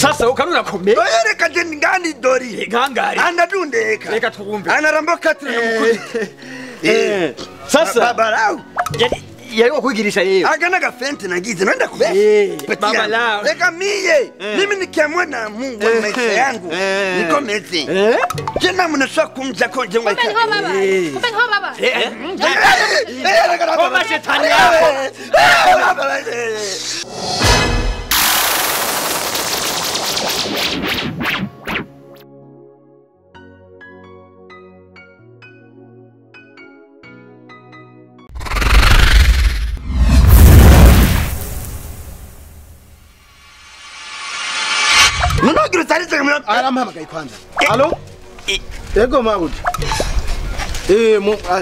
Sasa ukanura komeye. Oya reka je ngani dori. Ngangari. Anadundeka. Reka twumve. Anaramboka turi mukuri. Sasa babarau. Yari wakwigirisha rero. Agana gafente nagize nenda kubesha. Baba lao. Reka miye. Mimi nikiamua na Mungu wa maisha yangu. Niko mezi. Je namna shaka kumja konje mwa. Kumbe niho baba. Koma shetani yako. Arampamagaye kwanza. Allo? Yego mabuja.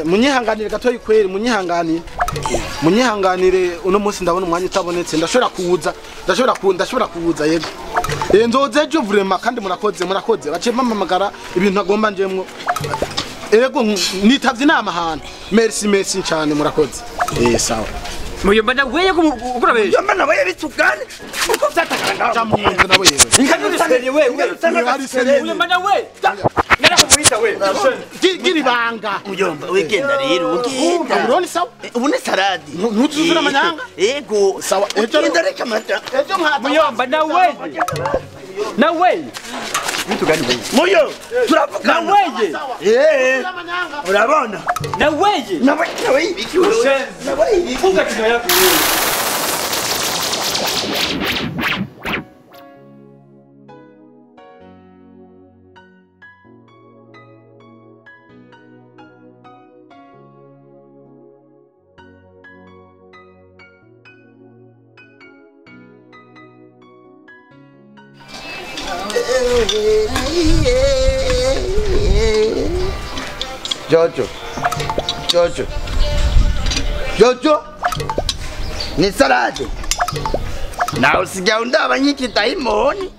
Munyihanganire gatoyi kweri munyihanganire. Munyihanganire uno munsi ndabona umwanya utabonetse ndashobora kuwuza. Ndashobora kuwuza yego. Nzoze ejo vraiment kandi murakoze bace mpamamagara ibintu agomba njemwo. Yego nitavye inama ahantu. Merci cyane murakoze. Sawa. Muyomba nawe ukurabeje. Muyomba nawe yabitsugane. Uko vyatakara ngaho. Muyomba nawe yewe. Inkanuri wewe. Muyomba nawe. Narakubuita wewe. Gira ibanga. Muyomba wegenda rero ugenda. Uroni sawa? Ubu ni saladi. Ntuzuzura amanyanga? Yego. Sawa. Ejo reka mata. Ejo nkata. Muyomba nawe. Nawe. Bitugani wewe. Muyo turavugana. Nawe. Urabona? Nawe. Nawe ibiki wewe. Nawe ibiki. Funga kinywa yako wewe. Jojo ni salade na usigaye undaba nk'ikidayimoni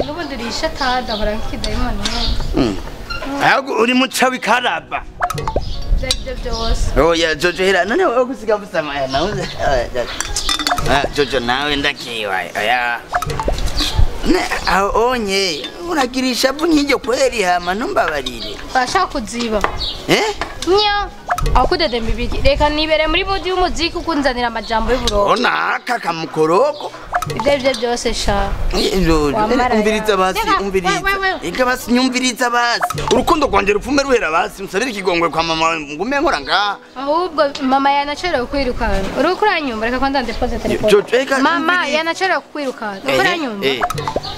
n'ubundi uri ishatani ahora nk'ikidayimoni ahubwo uri muca w'ikaraba ibyo aribyo byose oya Jojo hera none wowe gusiga busama nawe Jojo nawe ndakiwa oya aho onye uragira ishavu nk'iryo kweri hama ntumbabarire bashaka kuziba nya aho kudedemba ibiki reka nibere muri mudi y'umuziki ukunzanira amajambo y'uburoko ona aka kamukoroko ibyo aribyo byose sha umviriza basi umviriza reka basi nyumviriza basi urukundo rwanjye rupfume ruhera basi musabire ikigongwe kwa mama ngume nkora ngaha ahubwo mama yanacerewe kwirukana uri kuranyumva reka kwanza ndepose telefone mama yanacerewe kwirukana uri kuranyumva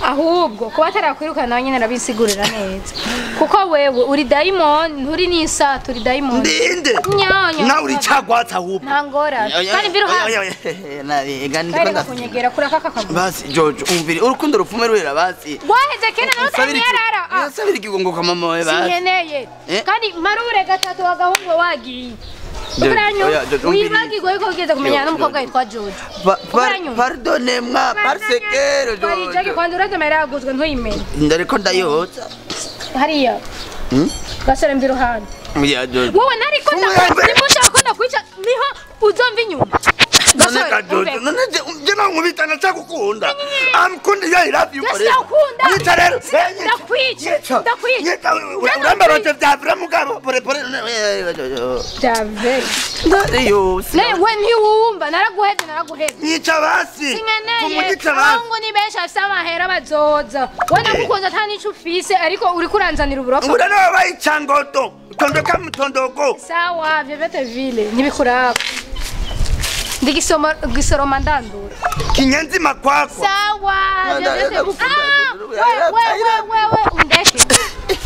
ahubwo kuba atarakwirukana nawe nyine arabisigurira neza kuko wewe uri dayimoni nturi n'isatu uri dayimoni ndinde nawe uri cagwatsi ahubwo nta ngorane kandi mvi iruhande nabi kunyegera kuri aka kaguru basi Jojo umvire urukundo rupfume ruhera basi waheze kera nawe utanyarara usabira ikigongo kwa mama wawe basi sinkeneye kandi marure gatatu wagahungu wagiye wibagirwe yuko ugeze kumenyana n'umukobwa witwa Jojo pardonne moi parce que Jojo Jackie kwanza uraze mahera yaguzwe ntuyimenye ndariko ndayoza hariya gasore mbi iruhande Jojo wowe nariko ndakushaka ko ndakwica niho uzomva inyuma gasore none je nankubita ndacagukunda amkundi ya I love you ndakunda yica rero ndakwica ndakwica urambarote vyavura mugabo pore pore vyave ndariyo we ntiwumva naraguhevye nyica basi sinkeneye abahungu ni benshi bafise amahera bazoza we nagukunze ata n'ico ufise ariko uriko uranzanira uburofa ura nawe bayicangoto tondoka mutondoko sawa vyevete vile ntibikuraba ndigisoroma ndandura kinyanzima kwako sawa wewe undeke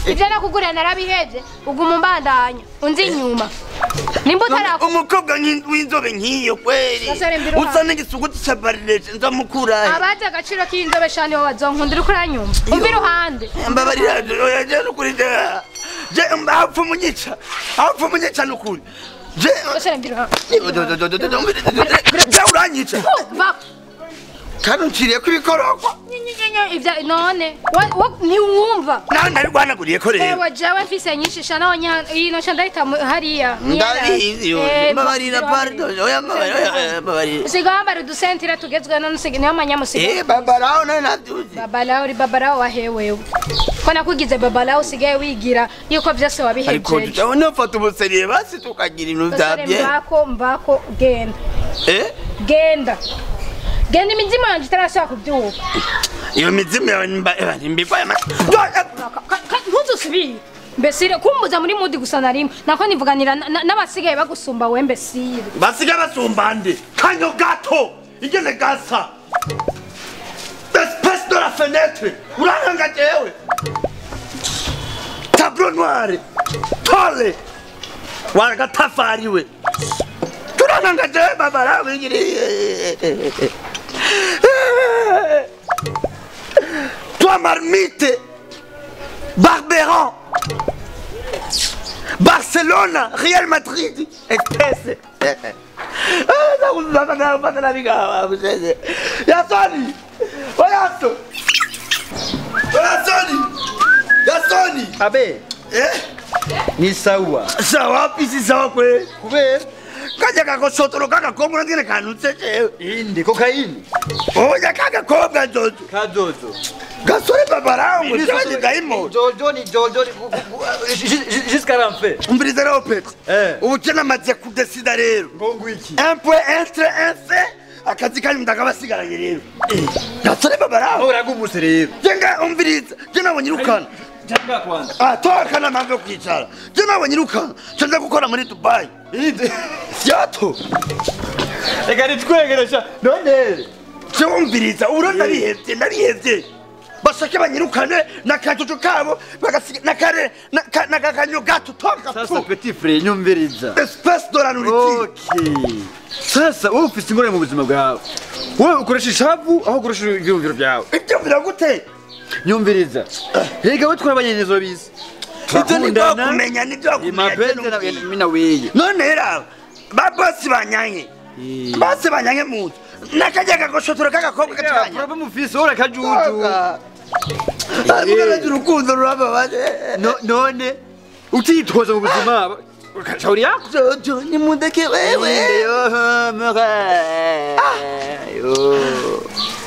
ibyo nakuguriye narabihevye uguma umbandanya unzi inyuma nimba utaraku umukobwa w'inzobe nk'iyo kweri usa n'igisuguti ca barireje nzamukurahe abazi agaciro k'inzobe sha nibo bazonkunda uriko uranyumva umva iruhande mbabarira je nukuri je hapfa umunyica hapfa umunyica nukuri gasore mbi iruhande je uranyica va Kandi unciriye ko ibikororwa. Ivya none ntiwumva. Nawe ndari rwanaguriye ko rero. Ewe jewe mfise nyinshi sha nawe ino sha ndahita hariya. Ndabizi mbabarira pardon oya mbabarira. Usiga wambara udusentira tugezweho none usiga niyo manyamusiga. Babarao none navyuzi. Babalao uri babalao wahewewe. Ko nakugize babalao usigaye wigira yuko vyose wabihejeje. Ariko jewe nofata ubuseriye basi tukagira ibintu vya bien. Mbako genda. Genda. Genda imizimu yanje itarashaka kubyuka. Iyo mizimu yawe nimbikwa ntuzusubire. Mbesire kumbuza muri mudi gusa na rimwe. Nako nivuganira n'abasigaye bagusumba we mbesire. Basigaye basumba nde? Kanyo gato ingene gasa. Espèce de la fenêtre. Uranga jewe. Tableau noir. Tole. Wagatafariwe. Turanga jewe babara wigiriye. Toi marmite, Barberan, Barcelona, Real Madrid, espèce. Yasoni. Abe. Ni sawa. Sawa pisi sawa kwe. Kubera kajya kagosotoro kagakobwa ngene kanutse jewe. Inde cocaine. Oya kagakobwa jojo. Kajojo. Gasore babarao ngo cyane daimo. Jojo ni jojo jusqu'à l'enfer. Umviriza rero Petro. Ubu je namaze kudesida rero. Ngo iki? Un point entre un fait akazi kanyu ndakabasigaranye rero. Gasore babarao. Uragumuse rero. Jenga umviriza je nabonye irukana. Janga kwanza. Toka na mambo kwicara. Je nabonye irukana. Nza gukora muri Dubai. Inde. Syato. Ega nitwegeresha none. Je umviriza uro ndabihevye. Bashake banyirukane nakajojo kabo bagasiga nakare nakakanyo gato toka. Sasa petit frère nyumviriza. Espèce de la nourriture. Okay. Sasa wowe ufite ingorane mu buzima bwawe. Wowe ukoresha ishavu aho ukoresha ibyumviro byawe. Ibyumviro gute? Nyumviriza. Rega we twabanye neza bizi. Ibyo ni byo kumenya ni byo kumenya. Mapenzi na mina weye. None rero ba boss banyanye. Boss banyanye mu. Nakajya kagoshotora kagakobwa kacanya. Problem ufise ora kajuju. Mugaraje urukundo rurababaje. None utitoza mu buzima shauri yako. Jojo nimundeke wewe.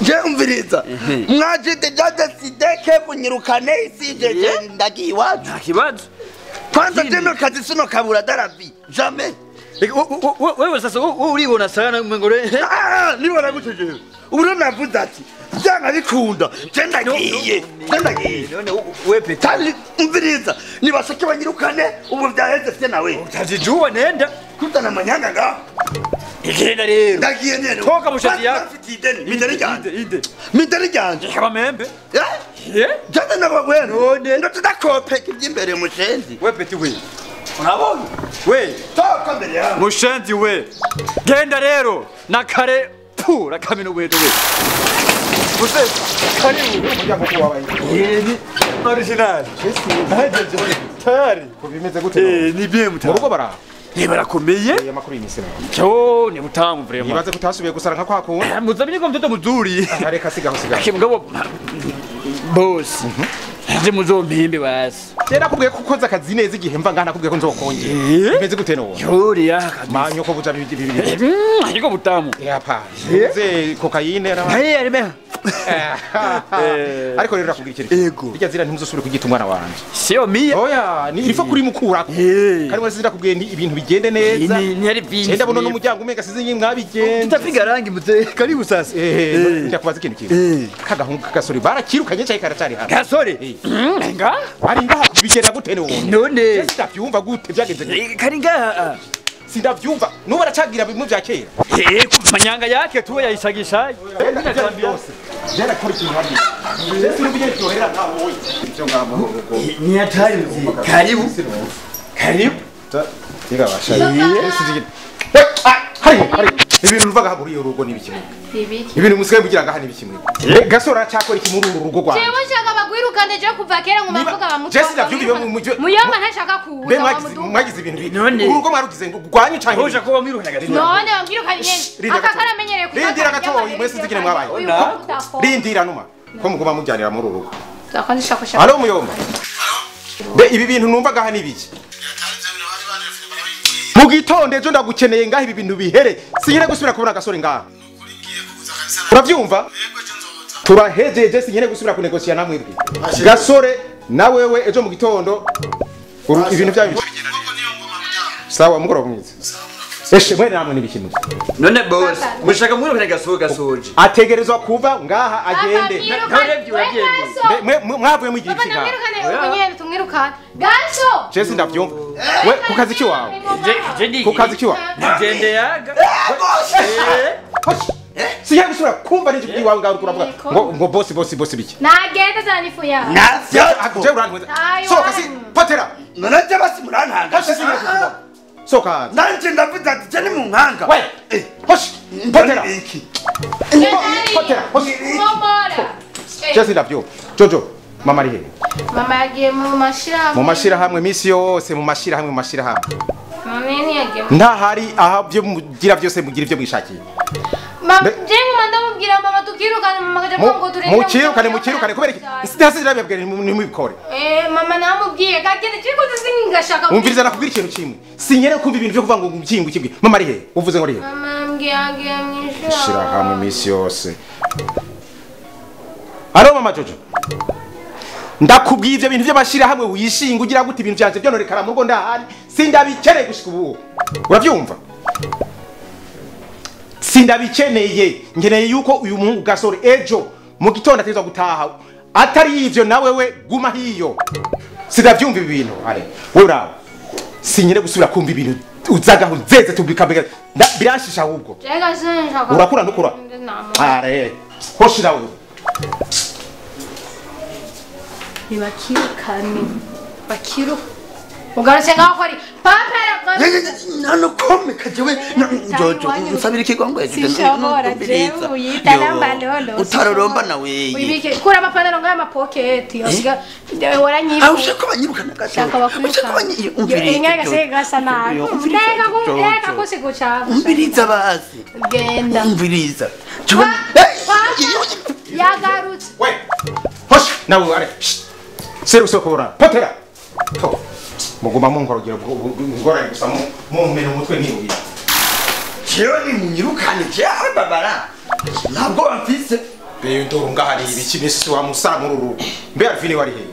Je umviriza. Mwaje deja décidé que kunyirukane isi je ndagiye iwacu. Nta kibazo. Kwanza je kazi sino kabura darabi. Jamais. Wewe sasa wewe uribona sana umengore. Nibona gute jewe. Ubu navuze ati byanga bikunda je ndagiye. None we petali umviriza nibashake banyirukane ubu byaheze fye nawe. Utazijuwa nenda kutana manyanga nga. Igenda rero. Ndagiye nyene. Toka mushati yako. Mfite ideni. Mideni ryanje. Mideni ryanje. Kaba membe. Jana nabagwena. None ndakopeka iby'imbere mushenzi. We petit we. Urabona? We. Toka mbere yawe. Mushenzi we. Genda rero nakare pu rakamino weto we. Muse karibu. Umuryango ko wabaye. Yeni original. Tayari. Ko bimeze gute? Ni bien mutamu. Mu rugo bara. Ni barakomeye. Amakuru y'imisi nawe. Cyo ni mutamu vraiment. Nibaze kutasubiye gusara nka kwakunda. Muzamenye ko mtoto mzuri. Areka sigaho sigaho. Kimugabo boss. Nje muzompimbe basi. Tera kubwiye ko ukoze akazi neza igihe mva ngana kubwiye ko nzokongera. Bimeze gute no? Yuriya manyo ko buja bibi. Ariko butamu. Yapa. Uze kokayine na. Hey arime. Ariko rero nakubwira ikintu. Yego. Irya zira ntimuzosubire kugita umwana wanje. Siyo miye. Oya, ni irifa kuri mukura. Kandi wese ndakubwiye nti ibintu bigende neza. Ni ari vinzi. Ndabona buno n'umuryango umenga size nyimwe mwabigenze. Tutapiga rangi muze. Karibu sasa. Ndakubaza ikintu kimwe. Kagahungu kagasore barakirukanye cyayi karacari hano. Gasore. Nga? Ari ngaha kubigera gute none? None. Sindavyumva gute byagenze gute? Kari ngaha. Sindavyumva. Nubu aracagira bimwe vya kera. Manyanga yake tuwe yayisagisha. Jana kuri kintu hadi. Sisi n'ubugeni tyohera nkaho wowe. Ivyo ngaho mu rugo. Ni hatari mzee. Karibu. Karibu. Yiga basha. Hari hari. Ibintu ruvaga muri urugo nibikimwe. Ibintu musigaye mugira ngaha nibikimwe. Gasore aracyakora iki muri uru rugo rwawe? Jewe nshaka bagwirukane je kuva kera ngo mavuga bamutwa. Jesse ndavyumva muyomba ntashaka kuza bamuduga. Mwagize ibintu bi. Urugo mwarugize ngo rwanyu canke. Hoje ko bamwirukana gato. None bamwirukanye nyene. Akakaramenyereye kuva. Rindira gatoyi mwese nzikine mwabaye. Rindira numa. Ko muguma mujyanira muri uru rugo. Alo muyomba. Be ibi bintu numva gaha nibiki? Mu gitondo ejo ndagukeneye ngaha ibi bintu bihere. Sinyine gusubira kubona Gasore ngaha. Uravyumva? Turahejeje sinyine gusubira kunegosia namwebwe. Gasore na wewe ejo mu gitondo ibintu byanyu. Sawa mugoroba mwiza. Eshe mwe namwe nibikimwe. None boss, mushaka mwirukane Gasore gasoje. Ategerezwa kuva ngaha agende. Mwe mwavuye mugira iki ngaha? Mwirukane tumwirukane. Gaso. Jesse ndavyumva. We kukazi ki wawe? Je kukazi ki wawe? Gende yaga. Siya gusubira kumva n'icyo iwawe ngaho uravuga ngo boss boss boss biki. Nagenda zana ifu ya. Je urantweza. Soka si potera. None je basi murantanga. Soka. Nanje ndavuze ati je ni mu nkanga. We. Hosh. Potera. Potera. Hosh. Momora. Jesse ndavyumva. Jojo, mama ari he? Mama yagiye mu mashirahamwe. Mu mashirahamwe misi yose mu mashirahamwe mu mashirahamwe. Mama yagiye. Ndahari aha byo mugira byose mugira ibyo mwishakiye. Mama je nguma ndamubwira mama tukirukane mama kaje ngo turinde. Mukirukane mukirukane kubera iki? Sinasizira byabwira nimubikore. Mama namubwiye kagende kiriko zingashaka. Umviriza nakubwira ikintu kimwe. Sinyere kumva ibintu byo kuvuga ngo ngingo kibwe. Mama ari he? Uvuze ngo ari he? Mama mbwiye yagiye mu ishirahamwe. Shirahamwe misi yose. Alo mama Jojo. Ndakubwiye ivyo bintu by'abashira hamwe wishinga ugira gute ibintu byanje byonorekara mu rugo ndahari sindabikeneye gushika ubu. Uravyumva? Sindabikeneye nkeneye yuko uyu muhungu Gasore ejo mu gitondo atezwa gutaha atari ivyo nawe we guma hiyo. Sindavyumva ibi bintu are wewe urawe sinyere gusubira kumva ibintu uzagaho zeze tubikambega biranshisha ahubwo. Urakura ndukura. Are hoshira wewe. Nibakirukane bakiru ugarutse ngaho kori papa nano kome kajewe Jojo nsabira ikigongwe sinshobora jewe uyita lambalolo utaroromba nawe wibike kura amapantaro ngaya amapoketi usiga waranyifu aho ushaka banyirukana gato ushaka umviriza gase gasa nabi ndeka ndeka kusigucha umviriza basi genda umviriza jewe yagarutse we hosh nawe are seru sokora potera to muguma munkorogero ngorane gusa mu mena umutwe ntiruye. Jewe ni munyirukane jewe babara ntabwo bamfise beyo ndoro ngahari ibiki misi wa musara muri urugo mbe Alvine wari he?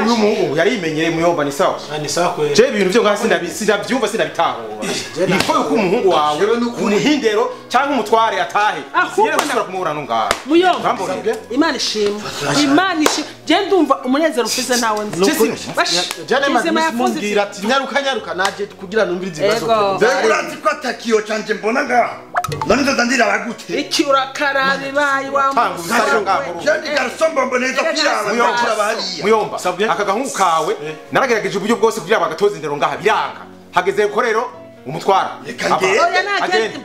Uyu muhungu yarimenyereye muyomba ni sawa. Ni sawa kweli. Je ibintu byo ngaha sindabyumva sindabitahura. Ifo yuko umuhungu wawe umuhindero cyangwa umutware atahe. Sinyere gusubira kumuhura nungaha. Muyomba. Imana ishimwe. Imana ishimwe. Je ndumva umunezero ufise ntawe nzi. Jane mazimumbwira ati nyaruka nyaruka naje kugira numvirize ibibazo. Mbega urazi ko atakiyo canje mbona ngaha. None nzoza ndiraba gute? Iki urakarabi bayi wa Jendi garasomba mboneza kwiraba. Muyomba aka gahungu kawe naragerageje uburyo bwose kugira bagatoze indero ngaha biranga hageze ko rero umutwara agende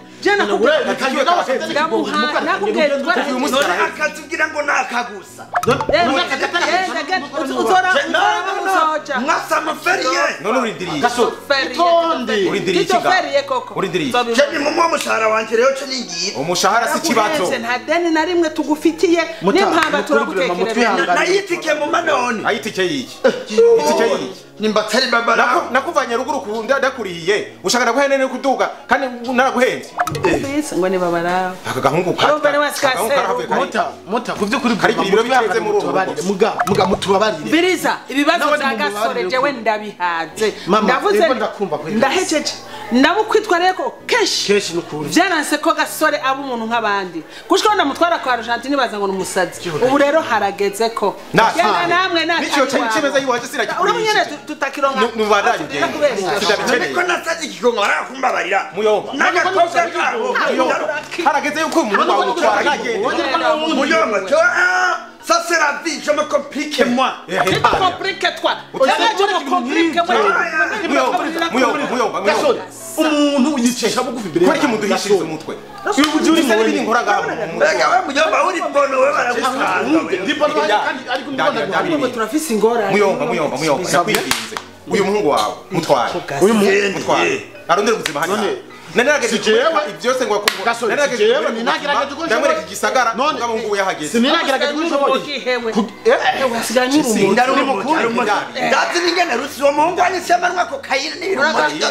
akatubwira ngo nakagusa none urindiriye urindiriye umushahara wanje rero cyo ningiye umushahara si kibazo nta deni na rimwe tugufitiye n'impamba turagutekereza nayitike mu manone ayitike yiki itike yiki nimba tari babara nakuvanye ruguru kunda ndakuriye ushaka ndaguhene no kuduga kandi naraguhenze bise ngo ni babara aka gahungu ka mota mota kuvyukuri kari ibiro biteze mu rugo muga muga mutubabarire biriza ibibazo bya gasore jewe ndabihaze ndavuze ndahejeje ndabukwitwa reko keshi keshi nukuri byaranse ko gasore aba umuntu nk'abandi kushko ndamutwara kwa Argentine baza ngo numusazi ubu rero harageze ko genda namwe na nicyo cyemeza yiwaje sinakikuriye tutakironka nubandanye ugende ko nasazi ikigongo barakumbabarira muyomba n'agakobwa kabo harageze yuko umuntu wawe utwara agende muyomba cyo ça c'est la la vie, je me complique moi. Tu te compliques toi. Je me complique moi. Muyomba. Gasore, umuntu yicisha bugufi imbere. Kwereke muduhishirize umutwe. Uyu n'ibindi nkora ngaha. Mbega we muyomba uri bono we baragusanga. Ndi bono kandi ariko ndibona turafise ingorane. Muyomba ndakwinginze. Uyu muhungu wawe mutware. Uyu muhungu mutware. Arondera ubuzima hano. Nanagerageje ibyose ngo Gasore jewe ninagerageje ko ndamwereka igisagara ngabo ngo yahageze. Sinagerageje ko nshoboye. Ewe asigaye urumogi. Ndazi ningene rusi uwo muhungu anyise amanwa kokayine n'ibirumori.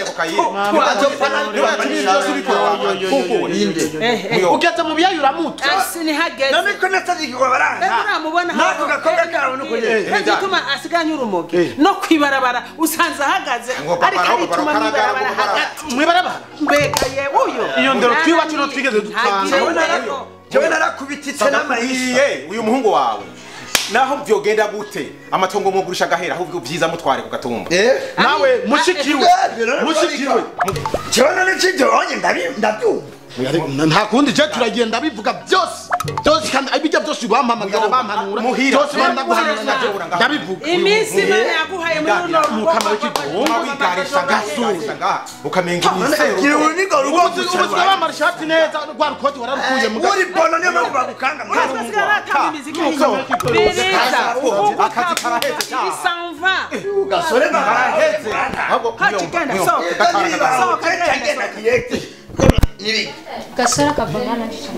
Ugeze mu biyayura mutwe. Sinihageze. None ko natazigirwa baranga. Uramubona nako gakobwa kawe nuko nyene. Gituma asigaye urumogi no kwibarabara usanze ahagaze ariko arituma mwibarabara hagati. Mwibarabara. Mbega yewe uyo. Iyo ndero twiwacu no twigeze dutanga. Jewe narakubititse n'amahisha. Uyu muhungu wawe naho vyogenda gute amatongo mugurisha gahera ahubwo vyiza mutware ku gatumba. Nawe mushikiwe. Mushikiwe. Jewe none cidonye ndabyumva. Nta kundi je turagenda bivuga byose. Byose kandi ibijya byose bampamagara bampanura. Byose bandaguhanura ndabivuga. Iminsi Imana yaguhaye muri runo rugo wigarisha gasuza ngaha ukamenga imisero. Kirunigo rugo ubuzima bambara ishati neza rwa rukoti wararukuye muga. Uri bono niyo mpamvu bagukanga. Akazi karaheze cyane. Bisanva. Gasore karaheze. Ahubwo Gasore akava ngana nje.